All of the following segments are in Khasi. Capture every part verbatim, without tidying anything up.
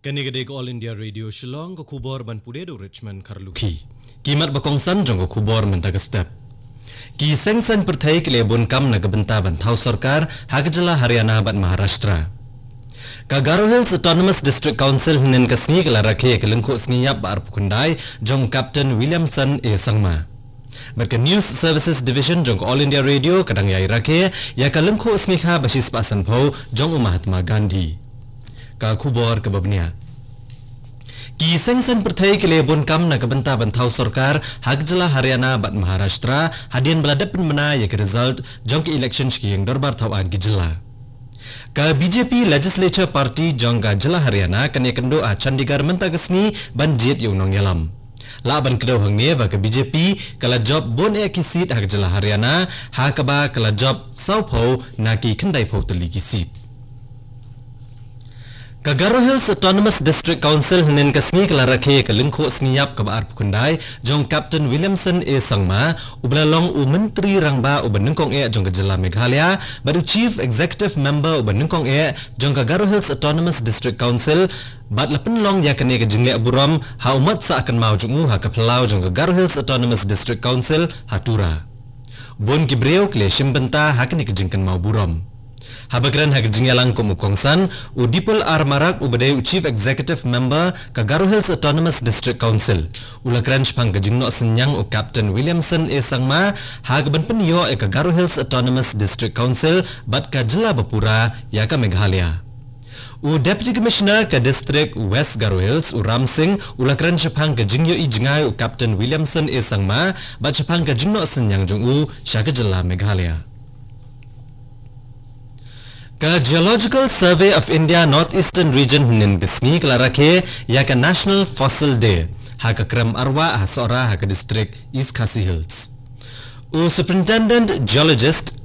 Kane ka dei ka All India Radio Shillong, ka khubor ban pule da u Richmond Kharlukhi. Ki mat ba kongsan jong ka khubor mynta ka step. Ki seng saiñ pyrthei ki la bun kam na ka bynta ban thaw sorkar ha ka jylla Haryana bad Maharashtra. Ka Garo Hills Autonomous District Council hynnin ka sngi ka la rakhe ka lyngkhuh sngi ïap ba arphew khyndai jong Captain Williamson A Sangma. Bad ka News Services Division jong ka All India Radio ka dang ïai rakhe ïa ka lyngkhuh sngi kha ba shispah sanphew jong u Mahatma Gandhi. Ka khubor kaba bniah. Ki seng saiñ pyrthei ki la bun kam na ka bynta ban thaw sorkar ha ka jylla Haryana bad Maharashtra hadien ba la dep pynbna ïa ka result jong ka election sha ki ïing dorbar thaw aiñ ki jylla. Ka B J P Legislature Party jong ka jylla Haryana kan ïakynduh ha Chandigarh mynta ka sngi ban jied ïa u nongïalam. Lah ban kdew hangne ba ka B J P ka la jop bun eh ki seat ha ka jylla Haryana, ha kaba ka la jop sawphew na ki khyndaiphew tylli ki seat. Ka Garo Hills Autonomous District Council hynnin ka sngi ka la rakhe ka lyngkhuh sngi ïap kaba arphew khyndai jong Captain Williamson A Sangma, uba la long u Myntri Rangbah uba nyngkong eh jong ka jylla Meghalaya, bad u Chief Executive Member uba nyngkong eh jong ka Garo Hills Autonomous District Council, bad la pynlong ïa kane ka jingleh burom ha u mat sah kynmaw jong u ha ka phyllaw jong ka Garo Hills Autonomous District Council ha Tura. Bun ki briew ki la shim bynta ha kane ka jingkynmaw burom. Haba kren ha ka jingïalang kum u kongsan, u Dipul R Marak uba dei u Chief Executive Member ka Garo Hills Autonomous District Council, u la kren shaphang ka jingnoh synñiang u Captain Williamson A Sangma ha kaban pynïoh ïa ka Garo Hills Autonomous District Council bad ka jylla bapura ïa ka Meghalaya. U Deputy Commissioner ka District West Garo Hills, u Ram Singh, u la kren shaphang ka jingïohi jngai u Captain Williamson A Sangma bad shaphang ka jingnoh synñiang jong u sha ka jylla Meghalaya. Ka Geological Survey of India North Eastern Region hynnin ka sngi ka la rakhe ïa ka National Fossil Day ha ka Krem Arwah ha Sohra ha ka District East Khasi Hills. U Superintendent Geologist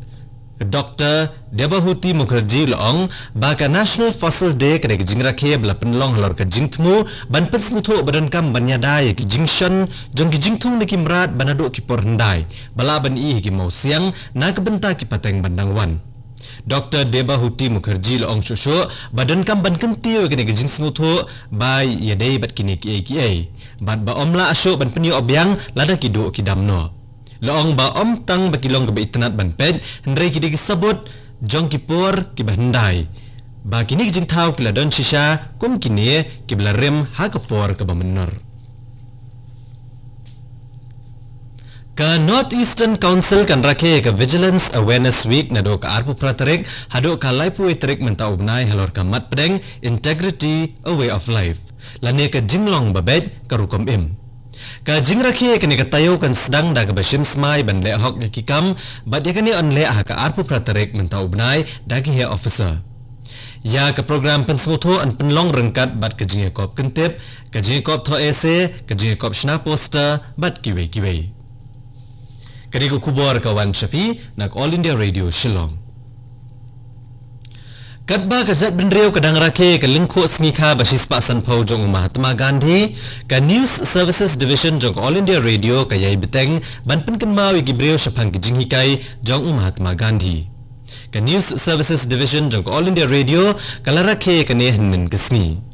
Doctor Debahuti Mukherjee u la ong ba ka National Fossil Day ka dei ka jingrakhe ba la pynlong halor ka jingthmu ban pynsngewthuh ba donkam ban ïada ïa ki jingshon jong ki jingthung ne ki mrad ba naduh ki por hyndai ba lah ban ïohi ha ki mawsiang na ka bynta ki pateng ban dang wan. Doctor Debahuti Mukherjee u la ong shuh shuh ba donkam ban kyntiew ïa kane ka jingsngewthuh ba ïadei bad kine kiei kiei bad ba ym lah shuh ban pynïoh biang lada ki duh ki dam noh. La ong ba ym tang ba ki long kaba itynnad ban peit, hynrei ki dei ki sabut jong ki por kiba hyndai ba kine ki jingthaw ki la don shisha kum kine kiba la rim ha ka por kaba mynnor. Ka North Eastern Council kan rakhe ka Vigilance Awareness Week naduh ka arphew phra tarik haduh ka laiphew wei tarik mynta u bnai halor ka mat pdeng Integrity, a Way of Life, lane ka jinglong babeit, ka rukom im. Ka jingrakhe kane ka taïew kan sdang da kaba shim smai ban leh hok ïa ki kam bad ïa kane yn leh ha ka arphew phra tarik mynta u bnai da ki heh officer. Ïa ka program pynsngewthuh yn pynlong ryngkat bad ka jingïakop kyntip, ka jingïakop thoh essay, ka jingïakop shna poster bad kiwei kiwei. Ka dei ka khubor ka wan sha phi na ka All India Radio Shillong. Katba ka jaitbynriew ka dang rakhe ka lyngkhuh sngi kha ba shispah sanphew jong u Mahatma Gandhi, ka News Services Division jong ka All India Radio ka ïai bteng ban pynkynmaw ïa ki briew shaphang ki jinghikai jong u Mahatma Gandhi. Ka News Services Division jong ka All India Radio ka la rakhe kane hynnin ka sngi.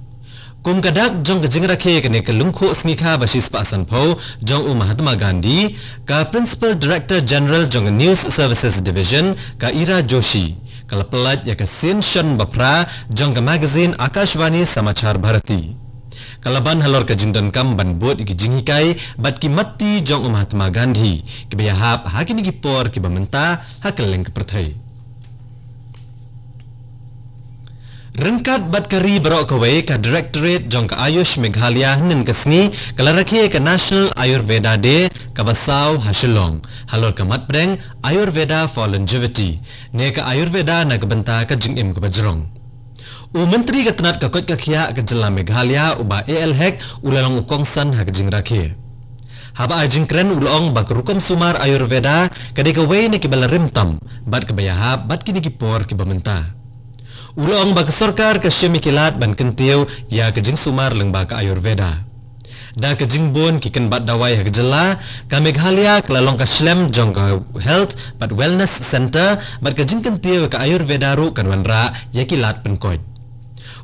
Kum ka dak jong ka jingrakhe kane ka lyngkhuh sngi kha ba shispah sanphew jong u Mahatma Gandhi, ka Principal Director General jong ka News Services Division, ka Ira Joshi, ka la pyllait ïa ka sien shon ba phra jong ka magazine Akashvani Samachar Bharati. Ka la ban halor ka jingdonkam ban bud ïa ki jinghikai bad ki matti jong u Mahatma Gandhi kiba ïahap ha kine ki por kiba mynta ha kylleng ka pyrthei. Ryngkat bad ka ri baroh kawei, ka Directorate jong ka Ayush Meghalaya hynnin ka sngi ka la rakhe ka National Ayurveda Day kaba saw ha Shillong halor ka mat pdeng Ayurveda for Longevity, ne ka Ayurveda na ka bynta ka jingim kaba jrong. U Myntri ka tnat ka koit ka khiah ka jylla Meghalaya, u Bah A L Hek, u la long u kongsan ha ka jingrakhe. Haba ai jingkren u la ong ba ka rukom sumar Ayurveda ka dei kawei na kiba la rim tam bad kaba ïahap bad kine ki por kiba mynta. U la ong ba ka sorkar ka shim ïa ki lad ban kyntiew ïa ka jingsumar lyngba ka Ayurveda. Da ka jingbun ki kynbat dawai ha ka jylla, ka Meghalaya ka la long ka shlem jong ka Health bad Wellness Centre, bad ka jingkyntiew ïa ka Ayurveda ruh kan wanrah ïa ki lad pynkoit.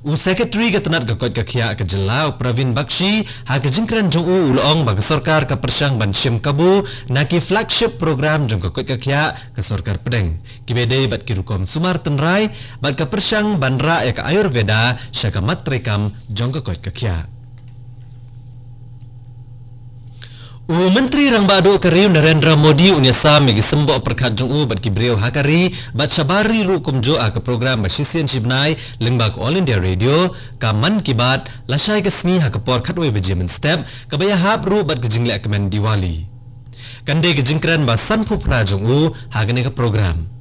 U Secretary ka tnat ka koit ka khiah ka jylla, u Pravin Bakshi, ha ka jingkren jong u u la ong ba ka sorkar ka pyrshang ban shim kabu na ki flagship program jong ka koit ka khiah ka sorkar pdeng, kiba dei bad ki rukom sumar tynrai, bad ka pyrshang ban rah ïa ka Ayurveda sha ka mat treikam jong ka koit ka khiah. U Myntri Rangbah Duh ka ri u Narendra Modi un ïasam ïa ki symboh pyrkhat jong u bad ki briew ha ka ri bad shabar ri ruh kumjuh ha ka program ba shisien shi bnai lyngba ka All India Radio, ka Mann Ki Baat, lashai ka sngi ha ka por khatwei baje mynstep, kaba ïahap ruh bad ka jingleh kmen Diwali. Kan dei ka jingkren ba sanphew phra jong u ha kane ka program.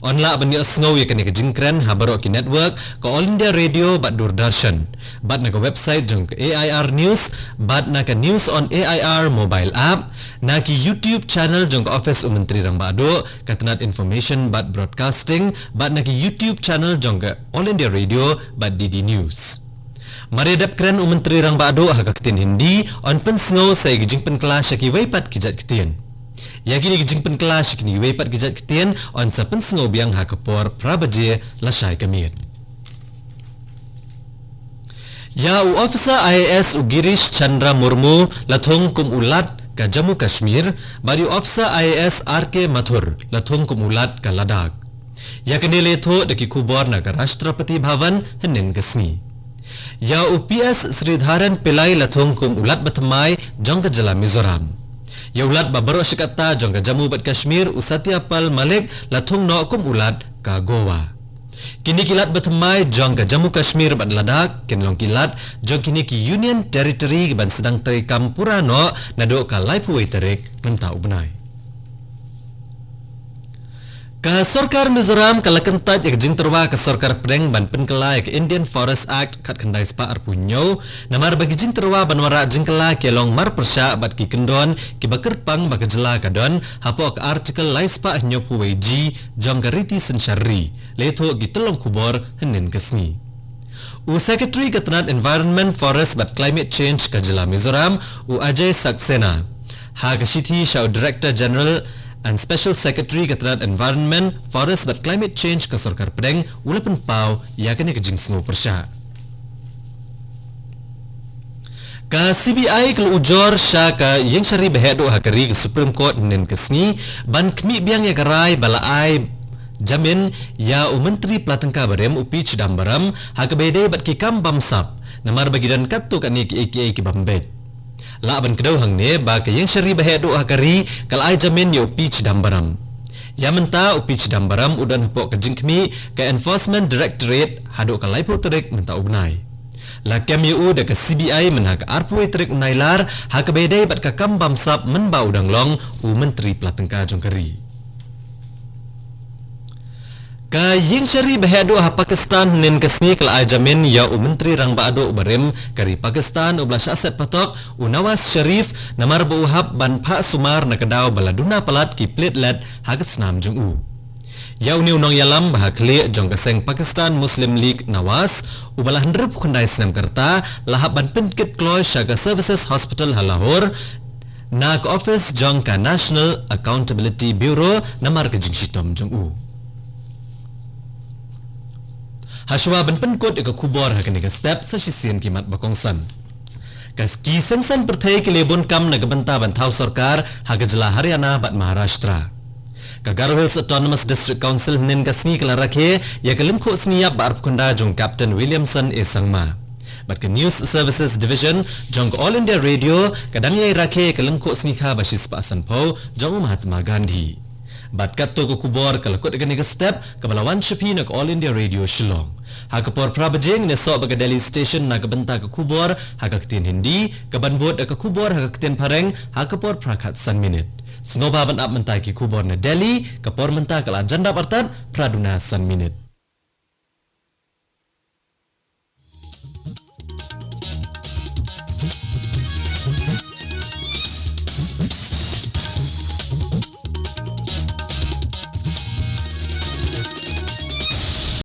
Yn lah ban ïohsngew ïa kane ka jingkren ha baroh ki network ka All India Radio bad Doordarshan, bad na ka website jong ka A I R News, bad na ka News on A I R mobile app, na ki YouTube channel jong ka office u Myntri Rangbah Duh, ka tnat Information bad Broadcasting, bad na ki YouTube channel jong ka All India Radio bad D D News. Mar ïa dep kren u Myntri Rangbah Duh ha ka ktien Hindi, yn pynsngew sa ïa ki jingpynkylla sha kiwei pat ki jait ktien. Ïa kine ki jingpynkylla sha kiwei pat ki jait ktien yn sa pynsngew biang ha ka por phra baje lashai ka miet. Ïa u officer I A S u Girish Chandra Murmu la thung kum u Lat ka Jammu Kashmir, bad ïa u officer I A S R K Mathur la thung kum u Lat ka Ladakh. Ïa kane la ïathuh da ki khubor na ka Rashtrapati Bhavan hynnin ka sngi. Ïa u P S Sridharan Pillai la thung kum u Lat bathymmai jong ka jylla Mizoram. Ïa u Lat ba baroh shi katta jong ka Jammu bad Kashmir u Satya Pal Malik la thung noh kum u Lat ka Goa. Kine ki Lat bathymmai jong ka Jammu Kashmir bad Ladakh kin long ki Lat jong kine ki Union Territory kiban sdang treikam pura noh naduh ka laiphew wei tarik mynta u bnai. Ka sorkar Mizoram ka la kyntait ïa ka jingtyrwa ka sorkar pdeng ban pynkylla ïa ka Indian Forest Act khatkhyndai spah arphew hynñiew, namar ba ki jingtyrwa ban wanrah jingkylla ki long marpyrshah bad ki kyndon kiba kyrpang ba ka jylla ka don hapoh ka Article lai spah hynñiewphew wei G jong ka riti synshar ri, la ïathuh ki tyllong khubor hynnin ka sngi. U Secretary ka tnat Environment, Forest bad Climate Change ka jylla Mizoram, u Ajay Saxena, ha ka shithi sha u Director General and Special Secretary ka tnat Environment, Forest bad Climate Change ka sorkar pdeng, u la pynpaw ïa kane ka jingsngew pyrshah. Ka C B I ka la ujor sha ka Ïingshari Baheh Duh ha ka ri, ka Supreme Court, hynnin ka sngi ban khmih biang ïa ka rai ba la ai jamin ïa u Myntri Pla Tyngka barim u P Chidambaram ha kaba ïadei bad ki kam bamsap, namar ba ki don katto katne kiei kiei ki bym beit. Lah ban kdew hangne ba ka Ïingshari Baheh Duh ha ka ri ka la ai jamin ïa u P Chidambaram. Ïa mynta u P Chidambaram u don hapoh ka jingkhmih ka Enforcement Directorate haduh ka laiphew tarik mynta u bnai. La kem ïa u da ka C B I mynha ka arphew wei tarik u Nailar ha kaba ïadei bad ka kam bamsap mynba u dang long u Myntri Pla Tyngka jong ka ri. Ka Ïingshari Baheh Duh ha Pakistan hynnin ka sngi ka la ai jamin ïa u Myntri Rangbah Duh barim ka ri Pakistan uba la shah set patok, u Nawaz Sharif, namar ba u hap ban phah sumar na ka daw ba la duna palat ki platelet ha ka snam jong u. Ïa une u nongïalam ba ha khlieh jong ka seng Pakistan Muslim League, Nawaz, uba la hynriewphew khyndai snem ka rta, la hap ban pynkit kloi sha ka Services Hospital ha Lahore na ka office jong ka National Accountability Bureau namar ka jingshitom jong u. Hashwa ban pynkut ïa ka khubor ha kane ka step, sa shisien ki mat ba kongsan. Ka s-, ki seng saiñ pyrthei ki la bun kam na ka bynta ban thaw sorkar ha ka jylla Haryana bad Maharashtra. Ka Garo Hills Autonomous District Council hynnin ka sngi ka la rakhe ïa ka lyngkhuh sngi ïap ba arphew khyndai jong Captain Williamson A Sangma. Bad ka News Services Division jong ka All India Radio ka dang ïai rakhe ïa ka lyngkhuh sngi kha ba shispah sanphew jong u Mahatma Gandhi. Bad katto ka khubor ka la kut ha kane ka step, kaba la wan sha phi na ka All India Radio Shillong. Ha ka por phra baje ngin ïasoh bad ka Delhi Station na ka bynta ka khubor ha ka ktien Hindi, kaban bud da ka khubor ha ka ktien Phareng ha ka por phra khatsan minit. Sngewbha ban ap mynta ki khubor na Delhi, ka por mynta ka la jan dap artat phra duna san minit.